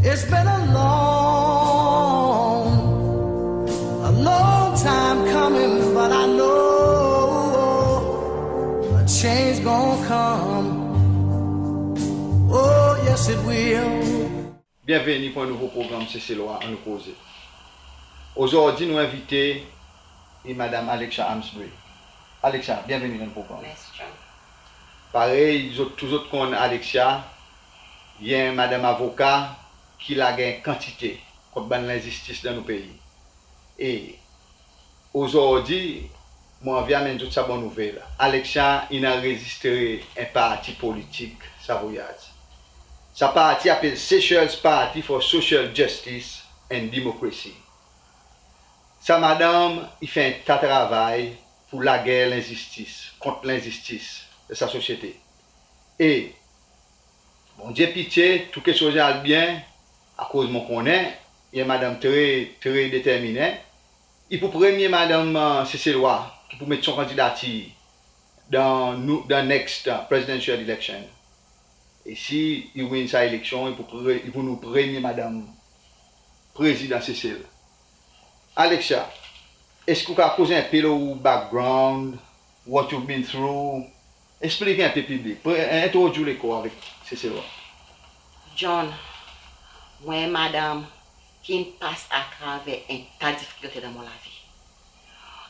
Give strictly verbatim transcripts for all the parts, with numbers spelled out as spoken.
It's been a long, a long time coming, but I know a change gonna come. Oh, yes, it will. Byenveni pour en nouvo progranm Seselwa Annou Koze. Ozordi nou envite i Madanm Alexia Amesbury. Alexia, byenveni dan progranm. Mersi, John. Parey zot tou zot konn Alexia, i en madanm avoka ki lager en kantite kont bann lenzistis dan nou pei. E ozordi mon anvi anmenn zot sa bon nouvel. Alexia in anrezistre en parti politik sa voyaz. Sa parti apel Seychelles Party for Social Justice and Democracy. Sa madanm i fer en ta travay pour lager lenzistis, kont lenzistis dan sa sosyete. E Bondye pitye, tou keksoz i al byen, akoz mon konnen i en madanm tre, tre determinen. I pou premye madanm, e, Seselwa ki pou met son kandidatir dan nou, dan next, e, presidential election. E si i win sa eleksyon, i pou pre-, i pou nou premye madanm prezidan Sesel. Alexia, eski ou kapab koz en pe lo ou background, what you've been through? Eksplik en pe piblik, pre-, entrodwir ou lekor avek Seselwa. John, mwan en madanm ki'n pas atraver en ta difikilte dan mon lavi.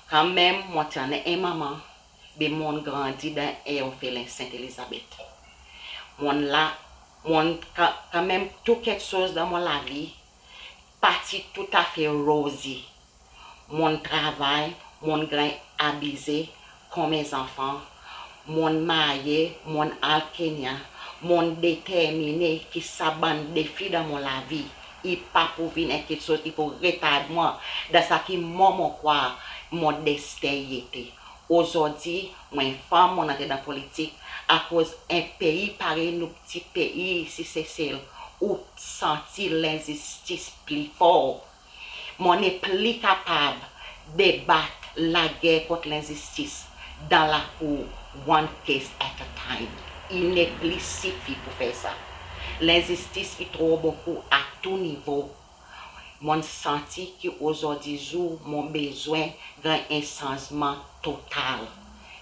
Kanmenm mon ti annan en manman, be mon'n grandi dan en orfelen Sent Elizabet. Mon'n la, mon'n ka-, kanmenm tou keksoz dan mon lavi pa ti toutafe rozi. Mon'n travay, mon'n ganny abize konman en zanfan, mon'n marye, mon'n al Kenya, mon'n determinen ki sa bann defi dan mon lavi i pa pou vin en keksoz ki pou retard mwan dan sa ki mwan mon krwar mon desten i ete. Ozordi mon en fanm, mon'n antre dan politik, akoz en pei parey nou pti pei isi Sesel, ou santi lenzistis pli for. Mon nepli kapab debat lager kont lenzistis dan lakour, one case at a time. I nepli sifi pour fer sa. Lenzistis i tro bokou a tou nivo. Mon'n santi ki ozordi zour mon bezwen ganny en sanzman total.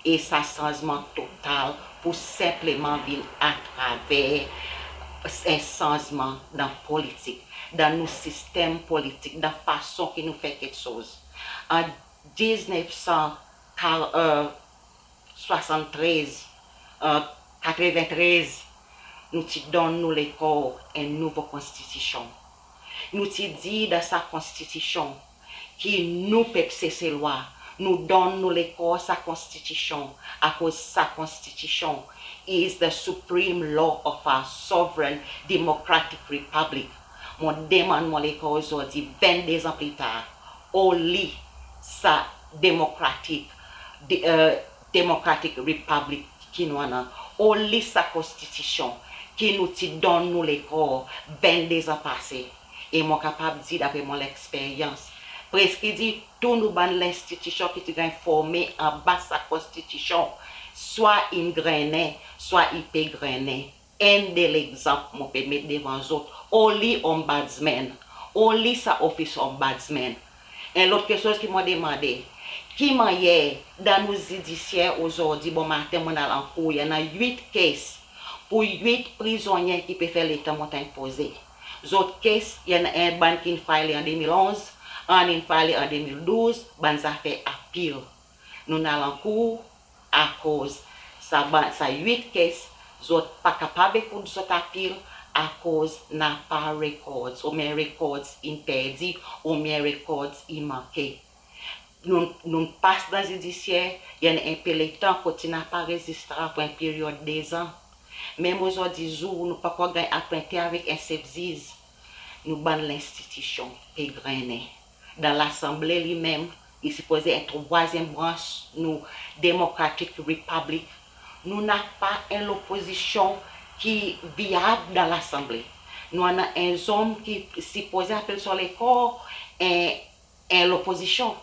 E sa sanzman total pou senpleman vin atraver en sanzman dan politik, dan nou sistenm politik, dan fason ki nou fer keksoz. An diznef san kar-, e, swasanntrez, e, katreventrez, nou ti donn nou lekor en nouvo konstitisyon. Nou ti dir dan sa konstitisyon ki nou pep Seselwa, nou donn nou lekor sa konstitisyon, akoz sa konstitisyon is the supreme law of our sovereign democratic republic. Mon demann mon lekor ozordi, vennde zan pli tar, oli sa demokratik, de, e, democratic republic ki nou annan, oli sa konstitisyon ki nou ti donn nou lekor vennde zan pase. E mon kapab dir, dapre mon leksperyans, preski dir tou nou bann lenstitisyon ki ti ganny formen anba sa konstitisyon, swa in grennen, swa i pe grennen. Enn de legzanp mon pe met devan zot, oli Ombudsman, oli sa ofis Ombudsman. En lot keksoz ki mon demande, ki mannyer dan nou zidisyer ozordi, bomaten mon'n al ankour, i annan wit case pour wit prizonnyen ki pe fer letan montanny poze. Zot case, i annan en bann ki'n file an de mil onz, annan in file an de mil douz, bann zafer apil. Nou'n al ankour, akoz sa bann, sa wit case, zot pa kapab ekout zot apil, akoz napa records, oubyen records in perdi, oubyen records in manke. Nou, nou'n pas dan zidisyer, i annan en pe letan kot ti napa rezistrar pour en peryod de zan. Menm ozordi zour, nou pa ankor ganny apwente avek en sef ziz. Nou bann lenstitisyon pe grennen. Dan Lasanble li menm, i sipoze en trwazyenm brans nou democratic republic. Nou napa en lopozisyon ki vyab dan Lasanble. Nou annan en zonm ki sipoze apel son lekor en, en lopozisyon.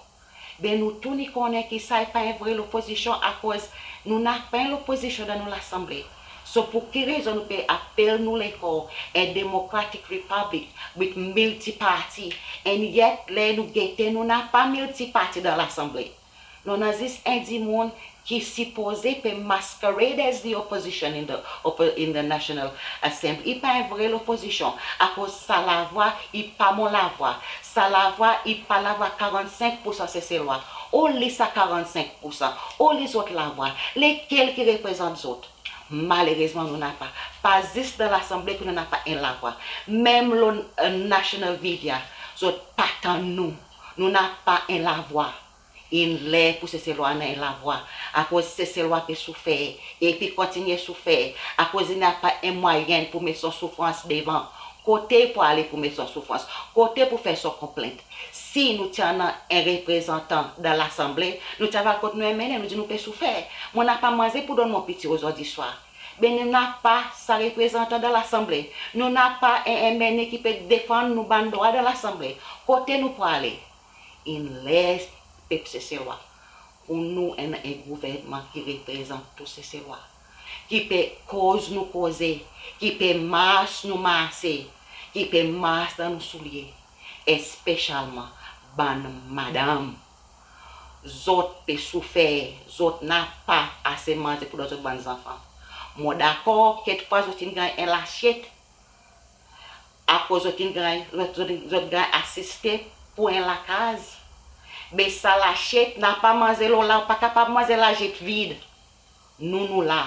Be nou tou ni konnen ki sa i pa en vre lopozisyon, akoz nou napa en lopozisyon dan nou Lasanble. So pour ki rezon nou pe apel nou lekor en democratic republic with multi-party, and yet ler nou gete, nou napa multi-party dan Lasanble. Nou annan zis en dimoun ki sipoze pe masquerade as the opposition in the, oppo-, in the National Assembly. I pa en vre lopozisyon, akoz sa lavwa i pa mon lavwa. Sa lavwa i pa lavwa karannsenk poursan Seselwa. Oli sa karannsenk poursan? Oli zot lavwa? Lekel ki reprezant zot? Malerezman, nou napa. Pa zis dan Lasanble ki nou napa en lavwa. Menm lo, e, national media, zot pa tann nou. Nou napa en lavwa. In ler pour Seselwa annan en lavwa, akoz Seselwa pe soufer, e i pe kontinyen soufer, akoz i napa en mwayen pour met son soufrans devan. Kote i pou ale pour met son soufrans? Kote i pou fer son konplent? Si nou ti annan en reprezantan dan Lasanble, nou ti ava kot nou MNA, nou dir nou pe soufer. Mon napa manze pour donn mon piti ozordi swar. Be nou napa sa reprezantan dan Lasanble. Nou napa en MNA ki pe defann nou bann drwa dan Lasanble. Kote nou pou ale? In ler pep Seselwa, pour nou annan en gouvernman ki reprezant tou Seselwa, ki pe koz nou koze, ki pe mars nou marse, ki pe mars dan nou soulye, espesyalman bann madanm. Zot pe soufer, zot napa ase manze pour donn zot bann zanfan. Mon dakor, kekfwa zot in ganny en lasyet, akoz zot in ganny, zot, zot, zot ganny asiste pour en lakaz. Be sa lasyet napa manze lo la, ou pa kapab manze lasyet vid. Nou, nou la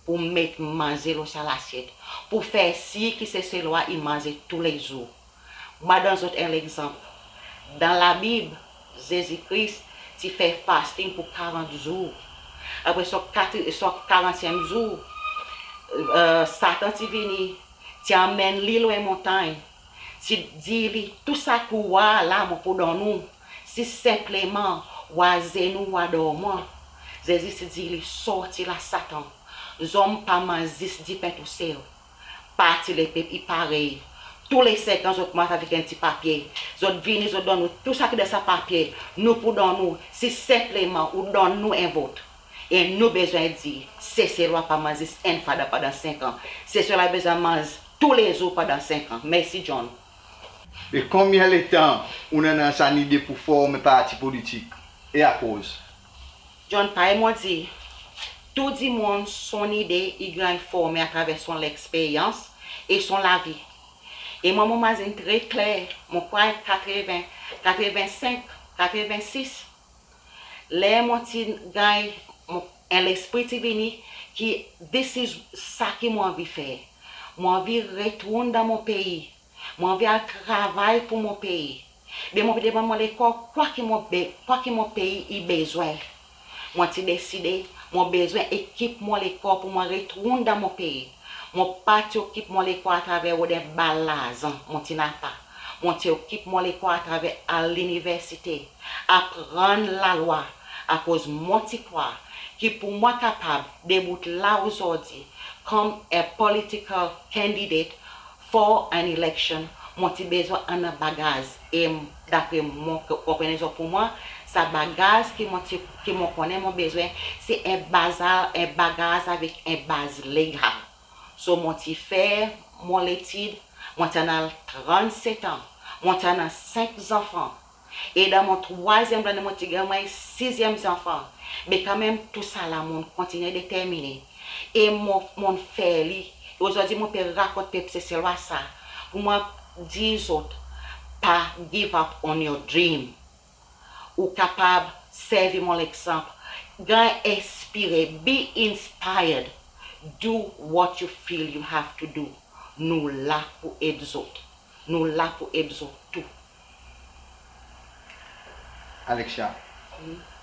pour met manze lo sa lasyet, pour fer sir ki Seselwa i manze toulezour. Mon a donn zot en legzanp. Dan Labib, Zezi Kris ti fer fasting pour karant zour. Apre son katri-, son karantyenm zour, e, Satan ti vini, ti anmenn li lo en montanny, ti dir li, "Tou sa ki ou war la, mon pou donn ou, si senpleman ou azenou, ou ador mwan." Zezi ti dir li, "Sorti la, Satan. Zonm pa manz zis dipen tousel." Parti lepep i parey. Tou le senk an zot mars avek en pti papye. Zot vini, zot donn nou tou sa ki dan sa papye. Nou pou donn ou, si senpleman ou donn nou en vot. E nou bezwen dir, Seselwa pa manz zis enn fwa dan, pandan senk an. Seselwa bezwen manz toulezour pandan senk an. Mersi, John. E konbyen letan ou'n annan sa lide pour form en parti politik? E akoz? John, parey mon dir, tou dimoun son lide i ganny formen atraver son leksperyans e son lavi. E mwan, mon mazin tre kler, mon krwar katreven, katreven senk, katreven sis, ler mon ti ganny, mon, en lespri ti vini ki this is sa ki mon anvi fer. Mon anvi retourn dan mon pei. Mon anvi al travay pour mon pei. Be mon pe demann mon lekor kwa ki mon be-, kwa ki mon pei i bezwen. Mon ti deside, mon bezwen ekip mon lekor pour mon retourn dan mon pei. Mon pa ti okip mon lekor atraver rod en bal larzan, mon ti napa. Mon ti okip mon lekor atraver al liniversite, aprann lalwa, akoz mon ti krwar ki pour mwan kapab debout la ozordi, comme a political candidate for an election, mon ti bezwen annan bagaz. E dapre mon k-, konprenn zot pour mwan, sa bagaz ki mon ti, ki mon konnen mon bezwen, se en bazar, en bagaz avek en baz legal. So mon ti fer mon letid, mon ti annan trannset an, mon ti annan senk zanfan. E dan mon trwazyenm lannen mon ti ganny mon sizyenm zanfan. Me kanmenm tousala mon kontinyen determinen. E mon, mon fer li. E ozordi mon pe rakont pep Seselwa sa, pour mwan dir zot, pa give up on your dream. Ou kapab servi mon legzanp. Ganny enspire, be inspired. Do what you feel you have to do. Nou la pour ed zot. Nou la pour ed zot tou. Alexia,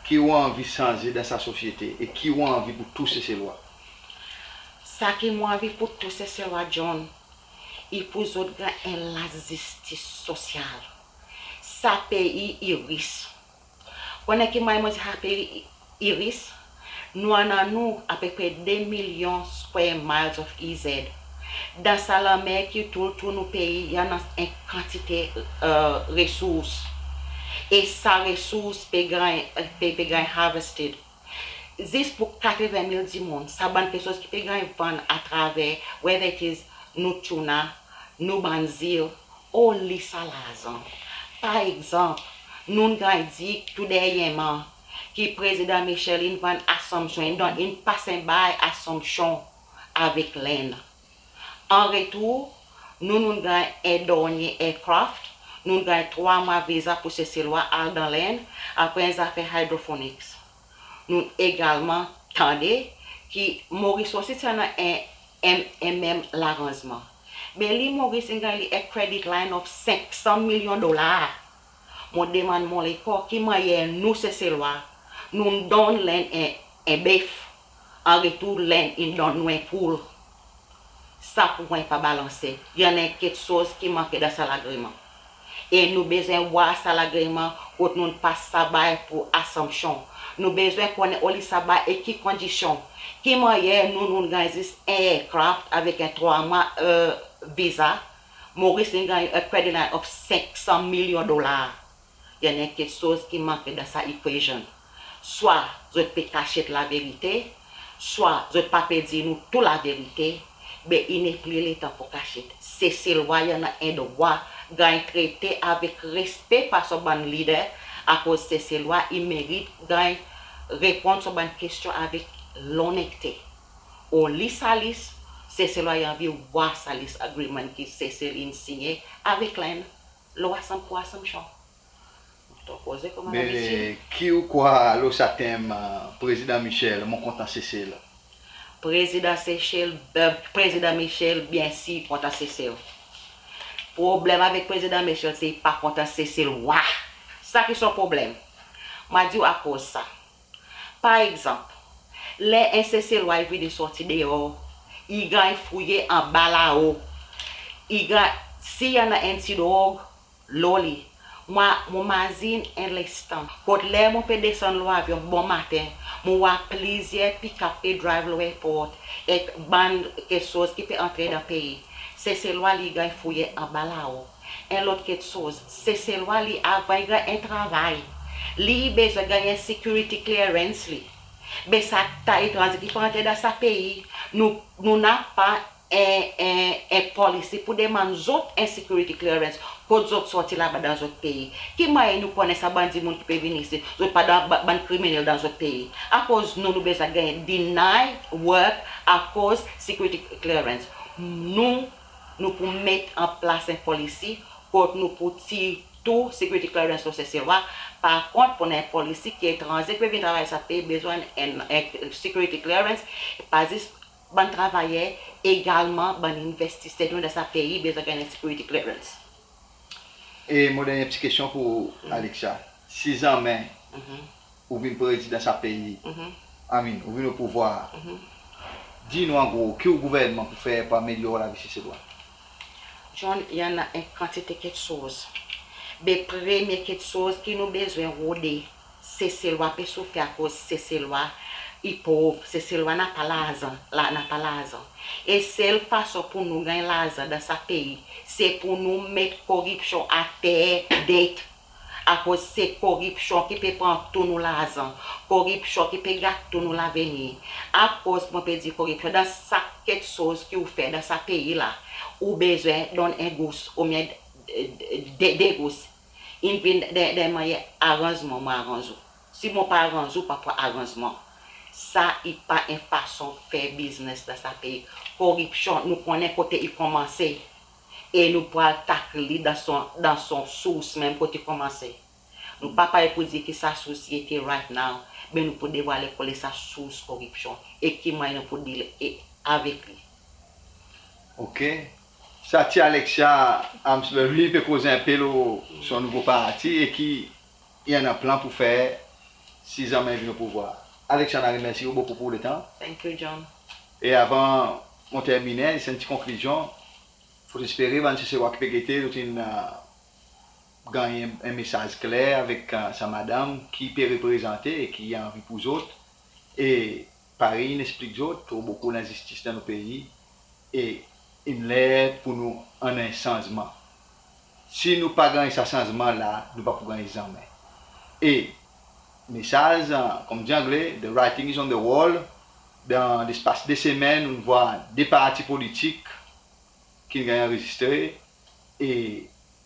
ki ou anvi sanze dan sa sosyete e ki ou anvi pour tou Seselwa? Sa ki mon anvi pour tou Seselwa, John, i pour zot ganny en lazistis sosyal. Sa pei i ris. Konnen ki mannyer mon dir sa pei i ris? Nou annan nou apepre de milyon square miles of E Z. Dan sa lanmer ki tou, tou nou pei, i annan en kantite, e, resours. E sa resours pe ganny, pe, pe ganny harvested. zis pour katreven mil dimoun, sa bann keksoz ki pe ganny vann atraver, whether it is nou tuna, nou bann zil, oli sa larzan. Par egzanp, nou'n ganny dir tou dernyerman ki Prezidan Michel in vann Assomption, in donn, in pas en bay Assomption avek Lenn. An retour, nou, nou'n ganny en dernyen aircraft, nou'n ganny trwa mwa viza pour Seselwa al dan Lenn, apre en zafer hydroponics. Nou'n egalman tande ki Maurice osi ti annan en, en, en menm laranzman. Be li, Maurice in ganny li en credit line of senk san milyon dolar. Mon demann mon lekor ki mannyer nou Seselwa, nou'n donn Lenn en, en bef, an retour Lenn in donn nou en poul. Sa pour mwan i pa balanse. I annan keksoz ki manke dan sa lagreman. E nou bezwen war sa lagreman kot nou'n pas sa bay pour Assomption. Nou bezwen konnen oli sa bay e ki kondisyon. Ki mannyer nou, nou'n ganny zis en aircraft avek en trwa mwa, e, viza, Maurice in ganny a credit line of senk san milyon dolar. I annan keksoz ki manke dan sa equation. Swa zot pe kasyet laverite, swa zot pa pe dir nou tou laverite, be i nepli letan pour kasyet. Seselwa i annan en drwa ganny trete avek respe par son bann lider, akoz Seselwa i merit ganny reponn son bann kestyon avek lonnekte. Oli sa lease, Seselwa i anvi war sa lease agreement ki Sesel in sinyen avek Lenn lo Assomp-, pour Assomption. Mon koz konman dabitid. Be ki ou krwar lo sa tenm, e, Prezidan Michel, mon kontan Sesel? Prezidan Sesel, e, Prezidan Michel, byensir kontan Sesel. Problenm avek Prezidan Michel, se i pa kontan Seselwa. Sa ki son problenm. Mon a dir ou akoz sa. Par egzanp, ler en Seselwa i vini sorti deor, i ganny fouye anba lao. I ganny, si i annan en ti drog lo li, mwan, mon mazin en lenstan. Kot ler mon pe desann lo avyon bomaten, mon war plizyer pickup pe drive lo airport, ek bann keksoz ki pe antre dan pei. Seselwa li i ganny fouye anba lao. En lot keksoz, Seselwa li, avan i ganny en travay, li i bezwen ganny en security clearance li. Be sa ta etranze ki pe antre dan sa pei, nou, nou napa en, en, en polisi pour demann zot en security clearance kot zot sorti laba dan zot pei. Ki mannyer nou konnen sa bann dimoun ki pe vini isi, zot pa dan ba-, bann kriminel dan zot pei? Akoz nou, nou bezwen ganny deny work akoz security clearance. Nou, nou pou met an plas en polisi kot nou pou tir tou security clearance lo Seselwa. Par kont, pour annan en polisi ki etranze ki pe vin travay sa pei, bezwen en, en security clearance, pa zis bann travayer, egalman bann envestiser ki dan sa pei bezwen ganny security clearance. E mon dernyen pti kestyon pour ou, Alexa. Si zanmen ou vin prezidan sa pei, I mean, ou vin o pouvwar, dir nou an gro, ki ou gouvernman pou fer pour amelyor lavi Seselwa? John, i annan en kantite keksoz. Be premye keksoz ki nou bezwen rode, Seselwa pe soufer akoz Seselwa i pov, Seselwa napa larzan, la, napa larzan. E sel fason pour nou ganny larzan dan sa pei, se pour nou met koripsyon ater net. Akoz se koripsyon ki pe pran tou nou larzan, koripsyon ki pe gat tou nou lavenir. Akoz mon pe dir koripsyon, dan sak keksoz ki ou fer dan sa pei la, ou bezwen donn en gous oubyen de, de, de gous. In vin dan, dan mannyer aranzman, mon aranz ou. Si mon pa aranz ou, pa pou aranzman. Sa i pa en fason fer biznes dan sa pei. Koripsyon, nou konnen kote i konmanse. E nou pou al takl li dan son, dan son sours menm kot i konmanse. Nou pa pare pour dir ki sa sours i ete right now, me nou pou devwale kole sa sours koripsyon e ki mannyer nou pou deal e, avek li. OK. Sa ti Alexia Amsberry pe koz en pe lo son nouvo parti e ki i annan plan pour fer si zanmen i vin o pouvwar. Alexia, nou a remersye ou bokou pour letan. Thank you, John. E avan mon terminen, se en ti konklizyon. Fotespere bann Seselwa ki pe gete, zot in, a, ganny en, en mesaz kler avek, a, sa madanm ki pe reprezante e ki anvi pour zot. E parey in eksplik zot, tro bokou lenzistis dan nou pei e in ler pour nou annan en sanzman. Si nou pa ganny sa sanzman la, nou pa pou ganny zanmen. E mesaz, konman dir Angle, the writing is on the wall. Dan lespas de semenn, nou'n vwar de parti politik ki'n ganny anrezistre, e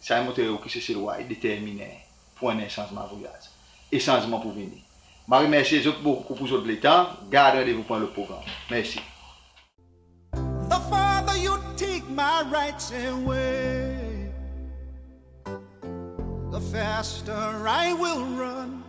sa i montre ou ki Seselwa i determinen pour annan sanzman voyaz e sanzman pour vini. Mon remersye zot bokou pour zot letan. Gard randevou pour en lot progranm. Mersi. The farther you take my rights away, the faster I will run.